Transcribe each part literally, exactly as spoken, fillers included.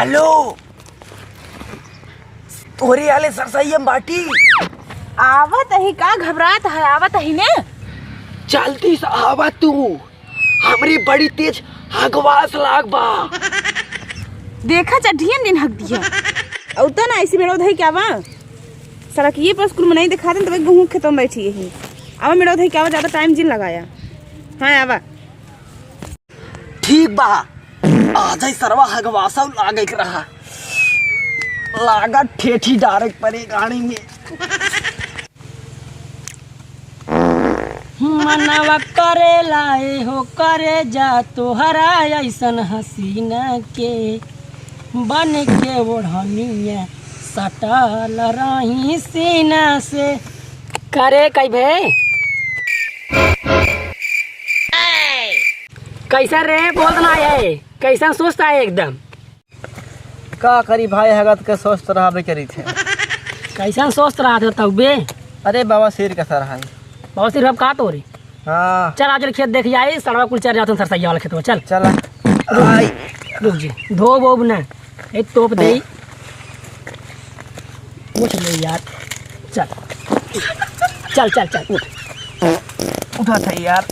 हेलो, तोहरे आले सरसैया बाटी। आवत ही का घबरात है, आवत ही ने। जल्दी से आवा तू, हमरी बड़ी तेज हगवास लाग बा। देखा चड्ढियन दिन हक दिया। औ तो ना ऐसी मेड़ो धई क्या बा? सड़किए पर स्कूल में नहीं दिखा देन, तब एक गहूँ खेतों में बैठी यही। आवा मेड़ो धई क्या बा, ज्यादा टाइम जिन लगाया। हाँ आवा। ठीक बा, आजै सरवा हगवासौ लागै के रहा। लागत ठेठी डारे के परे गाड़ी में। मनवा करेला ए हो करे जा तोहरा ऐसन हसीना के, बन के ओढ़निया सटल रही सीना से। करे कई भे? कैसा रे, बोल ना है, कैसा सुस्त है एकदम? का करी भाई, हगत के स्वस्थ रहबे करी थे। कैसन स्वस्थ रहत हो तब बे? अरे बवासीर का सर है। बवासीर अब का तोरी? हाँ। चल आज खेत देख जाई, सड़वा कुल चर जातन सरसैया वाला खेतवा, चल। चल। आई। रुक जी, धो वो ना, एक तोप दे। उठ ले यार, चल। चल, चल, चल, उठ। उठा था यार।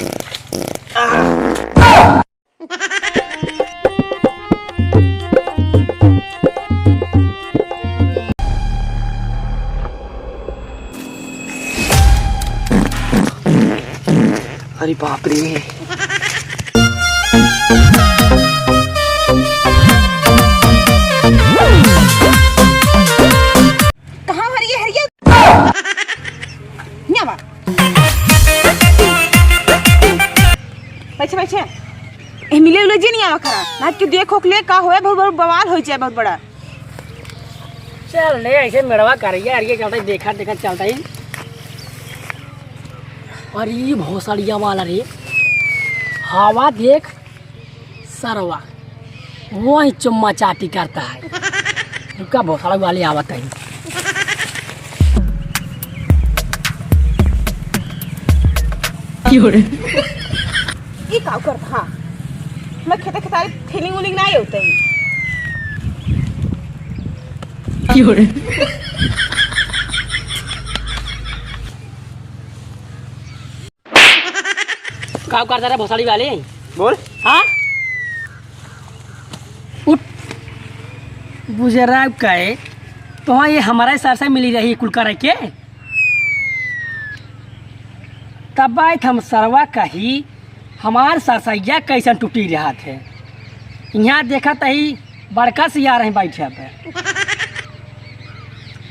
अरे बाप रे। कहाँ हरिये, हरिये? नहीं आवा। बैठे, बैठे। ए, मिले उले जी नहीं आवा करा। ना कि देखो ले का होए, बहुत बड़ा बवाल हो जाए, बहुत बड़ा। चल ले, ऐसे मेड़वा करिए, अरे चलता ही, देखा, देखा चलता ही। और ये भोसड़िया वाला रे, हवा देख, सरवा वही चुम्मा चाटी करता है। रुका, भोसड़ा वाले आवत है। क्यों रे? ई का करत हा? मैं खेते खेतारी feeling उलिंग ना होते ही। क्यों रे? का करता रे भोसड़ी वाले? बोल। हाँ? उठ। बुजरा कहे, तो हाँ, ये हमारा सरसा मिली रही कुल करे के। तब बात हम सरवा कही, हमार सरसैया कैसन टूटी रहा थे। यहाँ देखा तही बड़का सियार है बैठे पे।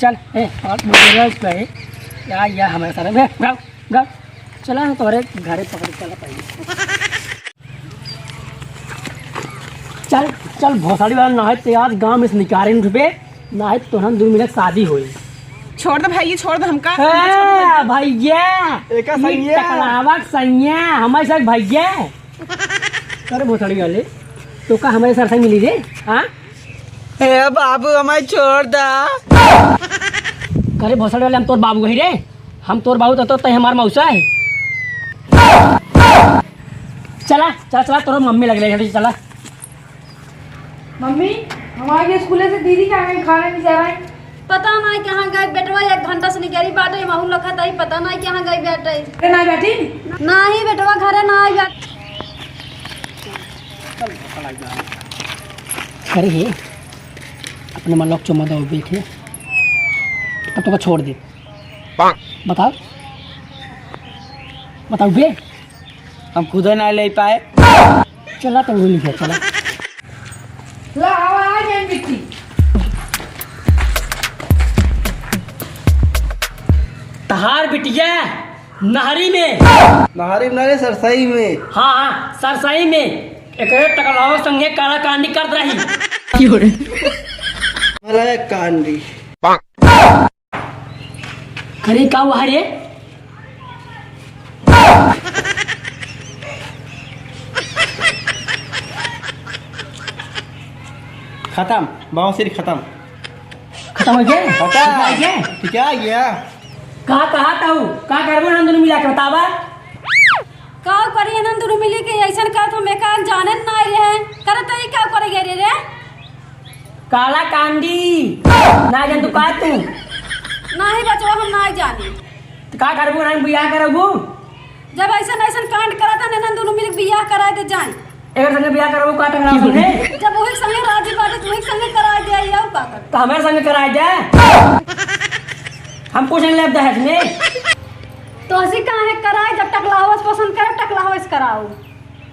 चल, ए, और बुजरा कहे, या, या हमारे सारे, ए, गाओ। गा, चला ना तोहरे घरे पकड़ के चला पहिले। चल, चल भोसड़ी वाला, नाहीं तो आज गाँव में से निकारे न उठबे, नाहीं तो हम दुइ मिनट शादी होई। छोड़ दे भाई, ये छोड़ दे हमका। ए, भैया, एका ई सैया। टकलावा के सैया, हमारे साथ भैया। अरे भोसड़ी वाले, तो का हमारे सरसा मिली रे? हाँ? ए बाबू, हमें छोड़ दा। अरे भोसड़ी वाले, हम तोर बाबू हई रे। हम तोर बाबू तो, तो तय हमार मौसा है। चला, चला, चला, तोर मम्मी लग रही है, चला। मम्मी, हम आ गए स्कूल से, दीदी कहाँ गई? खाना नहीं जा रहा है। पता नहीं कहाँ गए बेटवा, एक घंटा से निकली बाटे, महू लखत आई, पता नहीं कहाँ गई बाटे। अरे ना बैठी। नहीं बेटवा, घरे ना आई बाटे। करे हे, अपने मन लोग चुम्मा दो बैठे, तब तो छोड़ दे। बताओ, बताओ बे। हम खुदे ना ले पाए। चला तो वो लिखे, चला। ला, आवा, आ गए बिट्टी। तहार बिटिया नहरी में। नहरी में ना रे, सरसई में। हाँ, हाँ, सरसई में। एकरे टकलाओ संगे काला कांडी करत रही। क्यों रे? भला एक कांडी। करे का हुआ रे? खत्म, बवासीर खत्म। खत्म हो गया? खत्म। ठीक आ गया? ठीक आ गया? का कहा था वो? का करबो हम दोनों मिला के बतावा? का करी हम दोनों मिली के ऐसन करत हम एका जानत ना रहे। करत ही का करे गए रे? काला कांडी, ना जान तू का तू? नाही बचवा, हम नाही जानी। तो का करबू, ना बियाह करबू? जब ऐसन ऐसन कांड करत है, ना दोनों मिलके बियाह कराए दे जाए। एकर संगे बियाह करबू, का टकराव संगे? जब वही संगे राजी बाटे, तो वही संगे कराए दे, आई और का कर? तो हमारे संगे कराए दे। हम कुछ नहीं लेब दहेज में। तो ऐसे काहे कराए, जब टकलावस पसंद करे, टकलावस कराओ।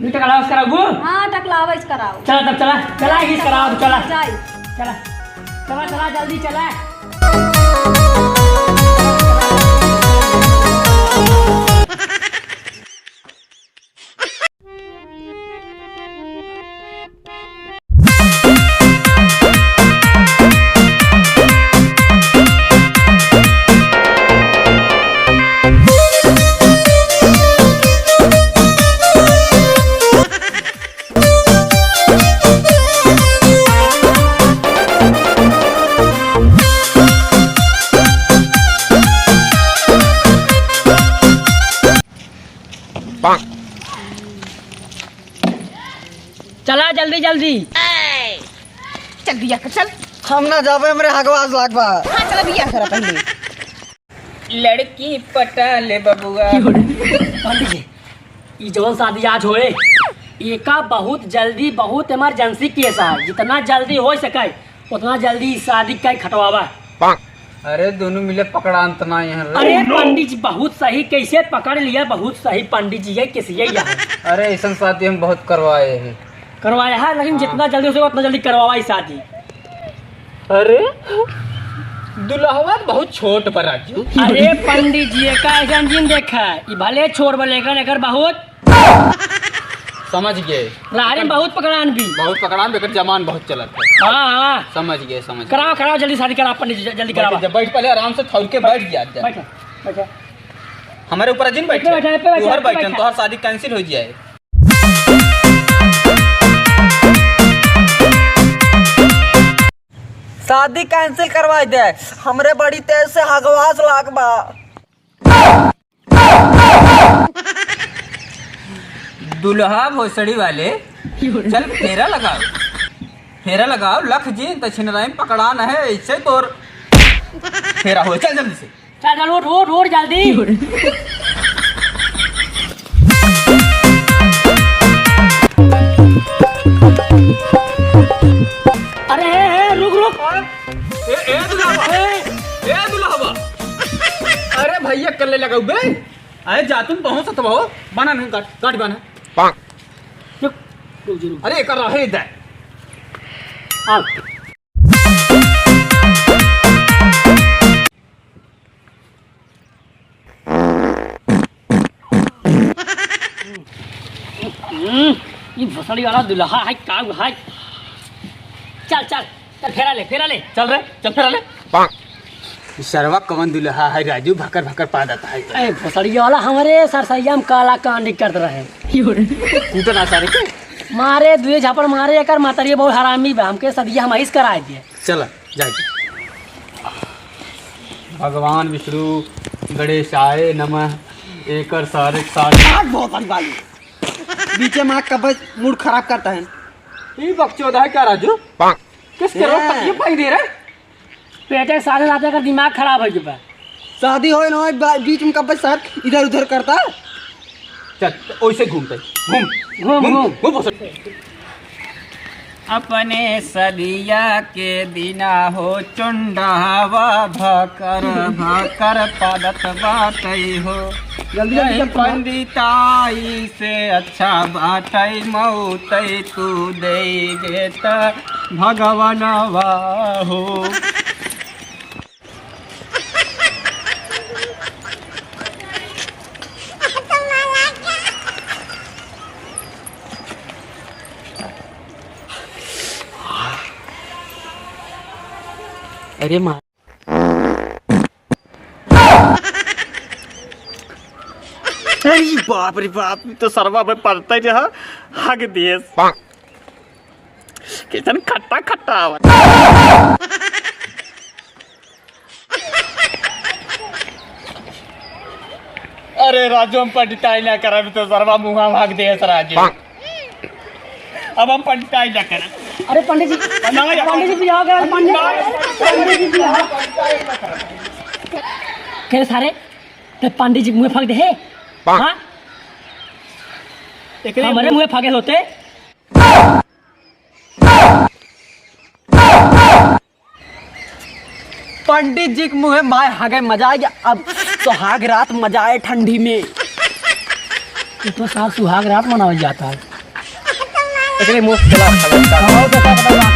नहीं टकलावस कराओ? हाँ, टकलावस कराओ। चला तब, चला, चला, ही कराओ, चला। जाए। चला, चला, चला, जल्दी चला। चला जल्दी जल्दी। चल बिया कर चल। हम ना जाबे, हमरे हगवास लाग बा। हाँ चला बिया करा पहले। लड़की पटा ले बबुआ। पंडित जी, ई जवन शादी आज होए, एका बहुत जल्दी, बहुत emergency case है। जितना जल्दी हो सके, उतना जल्दी ई शादी का खटवावा। अरे दोनों मिले पकड़ान तना यहाँ रे। अरे पंडित जी बहुत सही, कैसे पकड़ लिया, बहुत सही पंडित जी, ये किस ये यहाँ। अरे ऐसन शादी हम बहुत करवाए हैं। करवाया है, लेकिन हाँ। जितना जल्दी हो सके उतना जल्दी करवावा ई शादी। अरे दुल्हवा बहुत छोट बा राजू। अरे पंडित जी, एका ऐसन जिन देखा, ई भले छोट बा लेकिन एकर बहुत समझ गए। लहरी में बहुत पकड़ान भी। बहुत पकड़ान भी, एकर जबान बहुत चलत है। हाँ, हाँ। समझ गए, समझ गए। कराओ, कराओ, जल्दी शादी कराओ पंडित जी, जल्दी कराओ। बैठ, बैठ पहले आराम से थौर के बैठ गया। बैठो, बैठो। हमारे ऊपर जिन बैठे। बैठो, बैठो, बैठो, तोहर बैठो, बैठन, बैठो। तोहर शादी cancel हो जाए। शादी cancel करवाई दे, हमरे बड़ी तेज से हगवास लाग बा। दुल्हा भोसड़ी वाले, चल फेरा लगाओ, फेरा लगाओ, लख जी दक्षिण राय में पकड़ान है, ऐसे तोर फेरा हो, चल जल्दी से। चल, चल, उठ, उठ, उठ, जल्दी। अरे, ए, ए, रुक, रुक। ए, ए, दुल्हवा। ए। ए, दुल्हवा। अरे, भैया, कल्ले लगाऊ बे। अरे, जा तुम बहुत सतवा हो। बना नहीं, गाठ, गाठ बना। चुप, रुक, रुक। अरे, कर रहे इधर। आ। हम्म, ई भोसड़ी वाला दुल्हा है, का है? चल, चल, चल, फेरा ले, फेरा ले। चल रे, चल फेरा ले। ई सरवा कवन दुल्हा है राजू, भकर भकर पादत है। ए, भोसड़ी वाला हमरे सरसैया में काला कांड करत रहे। कूटना सारे के। मारे, दुए झापड़ मारे, एकर महतरिया बहुत हरामी बा, हमके सदिया हम ऐस कराए दिए। चला, जाए। भगवान विष्णु गणेशाय नमः। एकर सारे सारे आज बहुत बड़ी बात। बीचे में कब मूड खराब करता है। ई बकचोद है का राजू? किस करो हैं। पतिये पाई दे रहे? पेटे के साथे साथे एकर दिमाग खराब हो गया। शादी होए ना होए, बा-, बीच में कब सर इधर उधर करता। चल, ओइसे घूमते। घूम। घूम, घूम, घूम। घूम, घूम। अपने सदिया के दिना हो चुंडावा भकर भकर पादत बाटई हो। जल्दी, जल्दी, जय जल्दी। पंडिताई से अच्छा बाटई मौतई तू दे देता भगवानवा हो। अरे माँ। अरे बाप रे बाप, ई तो सरवा में पड़ते रहा, हग दिए। कैसन खट्टा खट्टा आवत। अरे राजू, हम पंडिताई ना करब तो सरवा मुँहा भाग दे राजू। अब हम पंडिताई ना करब। अरे पंडित जी, पंडित जी बियाह करा, पंडित, पंडित जी बियाह। कहे सारे, ते पंडित जी मुँहे फाँक दे है? हाँ? एकरे हमारे मुँहे फाँके होते। पंडित जी के मुँहे माय हागे मजा आ गया। अब सुहाग रात मजा आए ठंडी में। ये तो सार सुहाग रात मनावल जाता है। एकरे मुँह चला, चला, चला।